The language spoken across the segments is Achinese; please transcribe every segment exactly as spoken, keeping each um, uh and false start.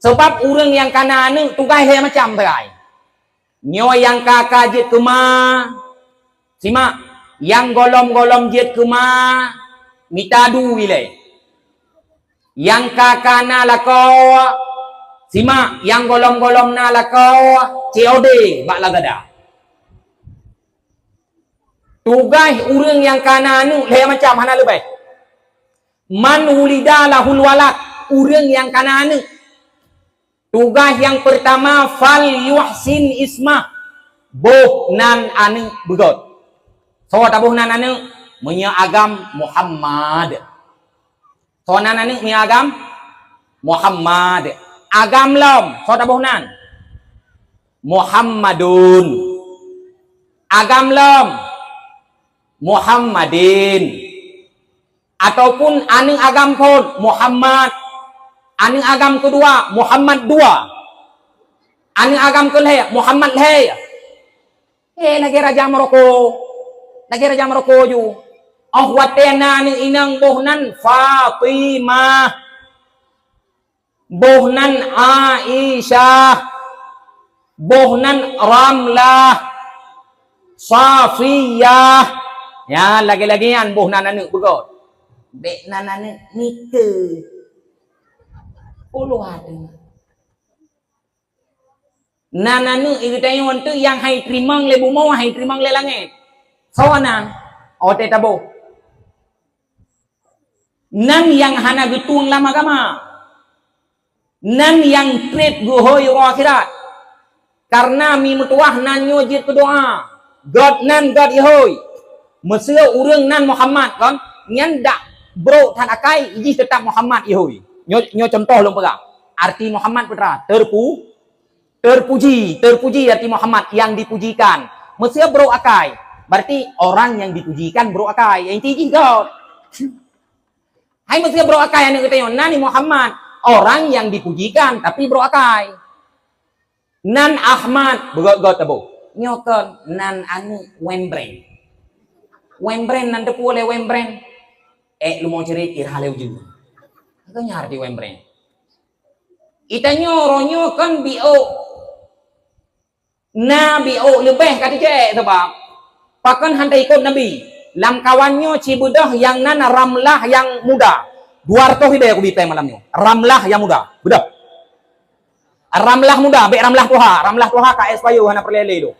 Sabab ureuëng nyang kana aneuëk tugaih lhée macam sagai. Nyoe nyang ka-ka jeuet keu ma, simak, nyang gohlom-gohlom jeuet keu ma, mita du ilée. Nyang ka-ka na lakoe, simak, nyang gohlom-gohlom na lakoe, C O D bak Lazada. Tugaih ureuëng nyang kana aneuëk lhée macam hana leubeh. Man wulida lahul walad, ureuëng nyang kana aneuëk. Tugaih nyang peurtama, fal yuhsin ismah, boh nan aneuëk beugét. Soe taboh nan aneuëk? Meunyoe agam Muhammad. Soe nan aneuëk meunyoe agam? Muhammad. Agam lom, soe taboh nan? Muhammadun. Agam lom, Muhammadin. Ataupun aneuëk agam phon, Muhammad. Aneuëk agam keudua, Muhammad dua. Aneuëk agam keulhée, Muhammad lhée. Eh, lagée raja Maroko. Lagée raja Maroko ju. Oh watée na aneuëk inong boh nan Fatimah. Boh nan Aisyah. Boh nan Ramlah. Safiyah. Ya, lagée-lagée nyan boh nan aneuëk beugét. Bék nan aneuëk nikeue. Puluh ateueh. Nan aneuëk geutanyoe teuk nyang hai teurimong lé bumoe, hai teurimong lé langét. Soe nan? Watée taboh. Nan nyang hana geutueng lam agama. Nan nyang treb geuhôi uroe akhirat. Kareuna mi meutuwah nan nyoe jeuet keu doá. Gét nan gét ihôi. Meuseu ureuëng nan Muhammad kon, nyan dak brok that akai, jih teutab Muhammad ihôi. Nyoe, nyoe cuntoh lôn peugah. Arti Muhammad peue teuma? Terpu-, terpuji, terpuji arti Muhammad, yang dipujikan. Meuseu brok akai, berarti orang yang dipujikan brok akai. Nyang inti jih gét. Hai meuseu brok akai aneuëk geutanyoe, nan ni Muhammad, orang yang dipujikan tapi brok akai. Nan Ahmad, beugét-gét taboh. Nyoe kon nan aneuëk Wembren. Wembren nan teupeue lé Wembren? Ék lumoe ceurit irah lé ujeuen. Keu nyan arti Wembren. Geutanyoe uroe nyoe kon biôk. Na biôk leubeh ka teucok sabab pakon hana ikot Nabi. Lam kawan nyoe ci beudôh nyang nan Ramlah nyang muda. Dua ratus ribèe kubi péng malam nyoe. Ramlah nyang muda. Beudôh. Ramlah muda, bék Ramlah tuha. Ramlah tuha ka expire hana peureulée lé lom.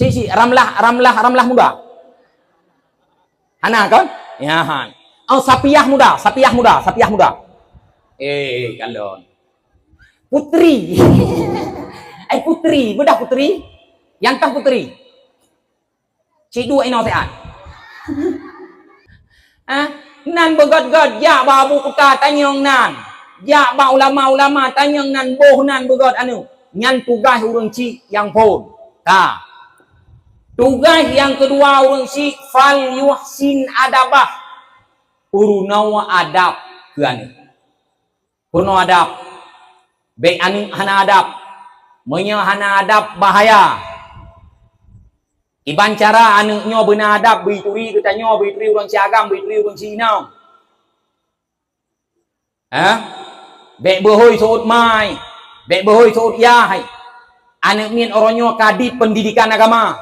Ci, ci, Ramlah, Ramlah, Ramlah muda. Hana kon? Ya han. Oh, Sapiah muda, Sapiah muda, Sapiah muda. Eh, kalon. Putri. Eh, Putri, beudôh Putri. Nyang toh Putri. Cik duek inoe siat. Ah, nan beugét-gét jak bak Abu Kuta tanyong nan. Jak bak ulama-ulama tanyong nan boh nan beugét aneuëk. Nyan tugaih ureuëng chik nyang phon. Ka. Tugaih nyang keudua ureuëng chik fal yuhsin adabah. Peurunoe adab keu aneuëk. Peurunoe adab. Bék aneuëk hana adab. Meunyoe hana adab, bahaya. Iban cara aneuëk nyoe beuna adab, beuturi geutanyoe, beuturi ureuëng siagam, beuturi ureuëng siinong. Hah? Bék beuhôi seuôt mai, bék beuhôi seuôt yah. Aneuëk miet uroe nyoe ka dit peundidikan agama.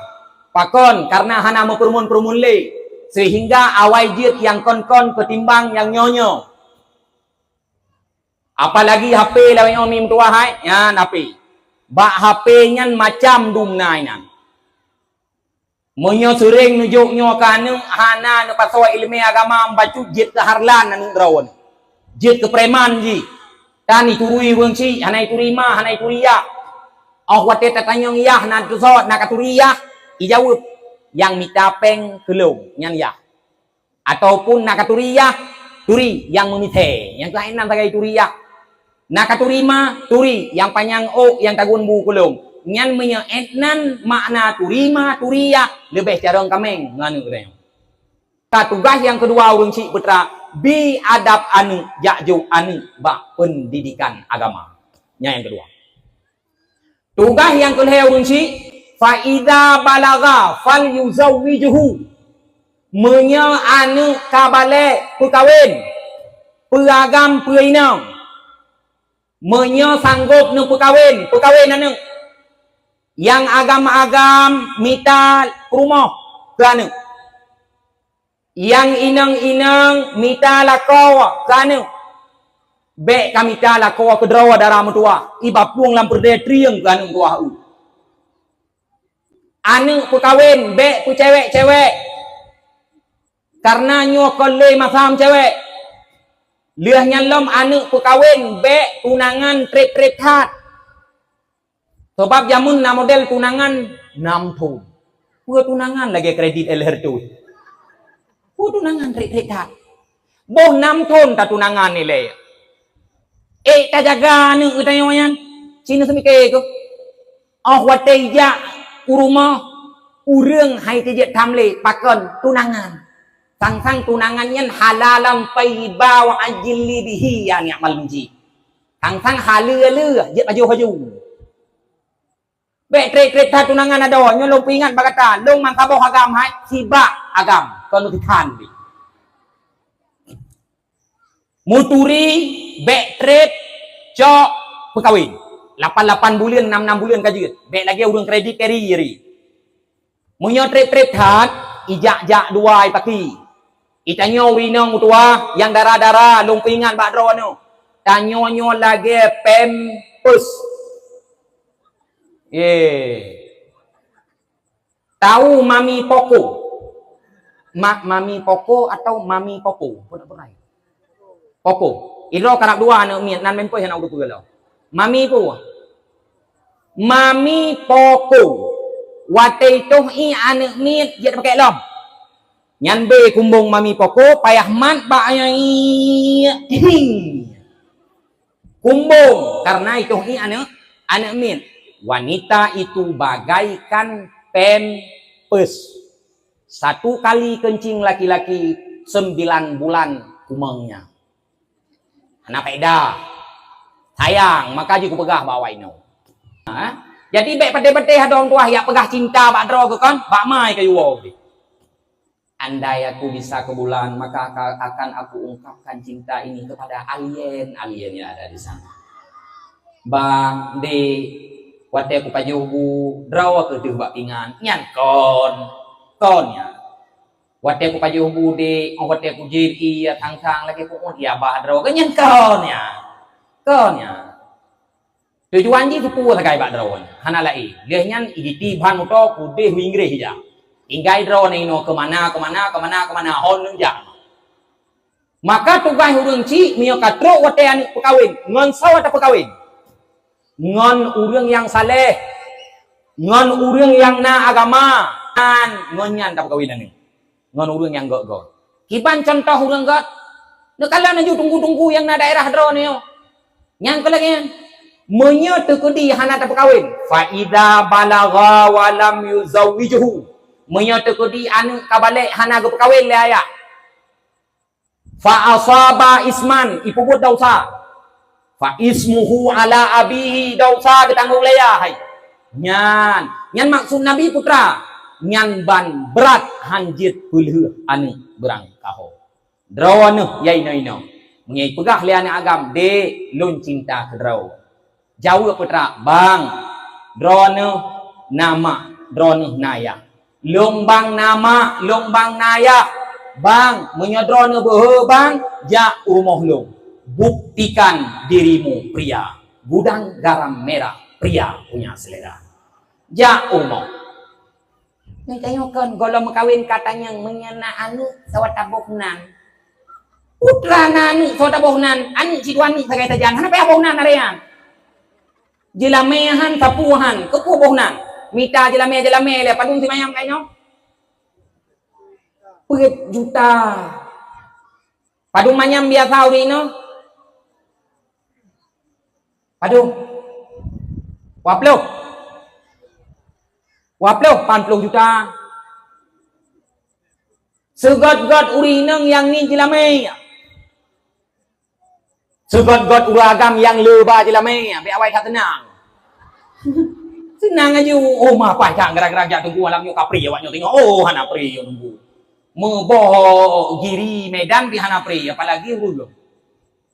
Pakon? Kareuna hana meupeureumeun-peureumeun lé, seuhingga awai jeuet nyang kon-kon peutimbang nyang nyoe-nyoe. Apalagi H P lawét nyoe mi meutuwah hai, nyan H P. Bak H P nyan macam dum na inan. Meunyoe seuréng neujok nyoe keu aneuëk hana neupasoe iéleumé agama, bacut jeuet keu harlan aneuëk droe nyoe. Jeuet keu preman jih. Tan ituri ureuëng chik, hana ituri ma, hana ituri yah. Óh watée tatanyong yah na teusot, na katuri yah, ijaweueb, "Nyang mita péng keu lôn, nyan yah." Ataupun na katuri yah, turi nyang meumithée, nyang keuhai nan sagai turi yah. Na katuri ma, turi nyang panyang ôk nyang tagun bu keu lôn. Nyan meunyoe ék nan makna turi ma, turi yah, leubeh carông kaméng ngon aneuëk geutanyoe. Ka tugaih nyang keudua ureuëng chik peutrak, bi adab aneuëk, jak jok aneuëk bak peundidikan agama. Nyan nyang keudua. Tugaih nyang keu lhée ureuëng chik, fa iza balagha falyuzawwijhu. Meunyoe aneuëk ka balek, peukawen, peuagam, peuinong. Meunyoe sanggop neupeukawen, peukawen aneuk. Nyang agam-agam mita rumoh keu aneuk. Nyang inong-inong mita lakoe keu aneuk. Bék ka mita lakoe keudroe dara meutuwah, iba plueng lam peureudée trieng keu aneuk meutuwah u. Aneuk peukawen bék peucewek-cewek, kareuna nyoe kon lé masa meucewek. Lheueh nyan lom aneuk peukawen bék tunangan treb-treb that. Sabab jameun na model tunangan nam thon. Peue tunangan lagée kredit L R T? Peue tunangan treb-treb that? Boh nam thon tatunangan ilée. Ék tajaga aneuk geutanyoe nyan. Cina seumike keuh. Óh watée ijak u rumoh, ureuëng hai teujeuet tham lé pakon tunangan. Sang-sang tunangan nyan halalan thayyiba wa ajil li bihi ya ni'mal mujib. Sang-sang haleue-haleue jeuet pajoh-pajoh. Bék treb-treb that tunangan adoe, nyoe lôn peuingat bak gata, lôn meusaboh agam hai, sibak agam, kon lôn tikhan pih. Meuturi, bék treb, cok, peukawen. Lapan-lapan buleuen, nam-nam buleuen ka jeuet. Bék lagée ureuëng kredit keri-keri. Meunyoe treb-treb that, ijak-jak dua ipaki. Itanyoe ureuëng inong meutuwah nyang dara-dara lôn peuingat bak droeneuh. Tanyoe nyoe lagée pampers. Ye. Tahu mami poko? Ma-, mami poko atau mami popo? Pun-pun lain. Poko. Idroe karab dua aneuk miet nan meumpoi hana udah peugah lom. Mami peue? Mami poko. Watée itoh ié aneuk miet jeuet pakai lom. Nyan bé kumbong mami poko payah mat bak ayah. Kumbong karena itoh ié aneuk, aneuk miet. Wanita itu bagaikan pampers. Satu kali kencing laki-laki, sembilan bulan kumangnya. Hana faedah. Sayang, maka jih kupeugah bak awak inoe. Ha? Jadi bék patéh-patéh adoe tuah jak peugah cinta bak droe keu kon, bak mai kayue woe. Andai aku bisa ke bulan, maka aka-, akan aku ungkapkan cinta ini kepada alien-alien yang ada di sana. Bang, di watée kupajoh bu, droe keuh deuh bak pingan. Nyan kon, kon nyan. Watée kupajoh bu dek, oh watée kujép ié thang-thang lagée ku'uet ié abah droe, nyan kon nyan. Kon nyan. Tujuan jih teupeu sagai bak droe nyan, hana laén. Lheueh nyan ijiti ban moto kudeh u Inggréh ija. Tinggai droe nyan inoe keumana, keumana, keumana, keumana hon lom jak. Maka tugaih ureuëng chik meunyoe ka trok watée aneuk peukawen, ngon soe tapeukawen? Ngon ureuëng nyang saleh, ngon ureuëng nyang na agama, dan ngon nyan tapeukawen aneuk. Ngon ureuëng nyang gok-gok. Kiban contoh ureuëng gok? Neukalon laju teungku-teungku nyang na daerah droe nyoe. Nyang keu lagée nyan, meunyoe teukeudi hana tapeukawen, fa idza balagha wa lam yuzawwijhu. Meunyoe teukeudi aneuk ka balek hana geupeukawen lé ayah. Fa asaba isman, ipeubuet desya. Fa ismuhu ala abihi, desya geutanggong lé ayah hai. Nyan, nyan maksud Nabi putra. Nyan ban brat hanjeuet peulheueh aneuk beurang kaho. Droeneuh ya inoe-inoe. Meunyoe ipeugah lé aneuk agam, "Dek, lôn cinta keu droe." Jaweueb peutrak, "Bang, droeneuh na mak, droeneuh na yah. Lôn bang na mak, lôn bang na yah. Bang, meunyoe droeneuh beuhe bang, jak u rumoh lôn. Buktikan dirimu pria. Gudang garam merah, pria punya selera." Jak u rumoh. Nyan tanyoe kon gohlom meukawen ka tanyong meunyoe na aneuk sawa taboh nan. Putra na aneuk sawa taboh nan, aneuk sidua aneuk sagai sajan, hana payah boh nan aré nyan. Jeulamé han, sapeue han, keupeue boh nan. Mita jeulamé-jeulamé lé padum si manyam kainyoe? Peuet juta. Padum manyam biasa ureuëng inoe? Padum? Dua ploh? Dua ploh, lapan ploh juta. Seugöt-göt ureuëng inong nyang ngieng jeulamé. Seugöt-göt ureuëng agam nyang le ba jeulamé, bék awai that seunang. Seunang aju, oh, mah paih that geura-geura jak teungku malam nyoe ka pri awak nyoe teungoh. Oh, hana pri nyoe teungku. Meuboh giri Medan pih hana pri, apalagi ureuëng.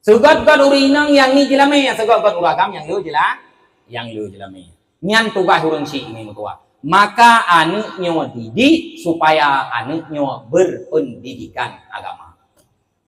Seugét-gét ureuëng inong nyang ni jeulamé, seugét-gét ureuëng agam nyang le jela-, nyang le jeulamé. Nyan tugaih ureuëng syiek ni meutuah. Maka aneuëk nyoe didik supaya aneuëk nyoe berpendidikan agama.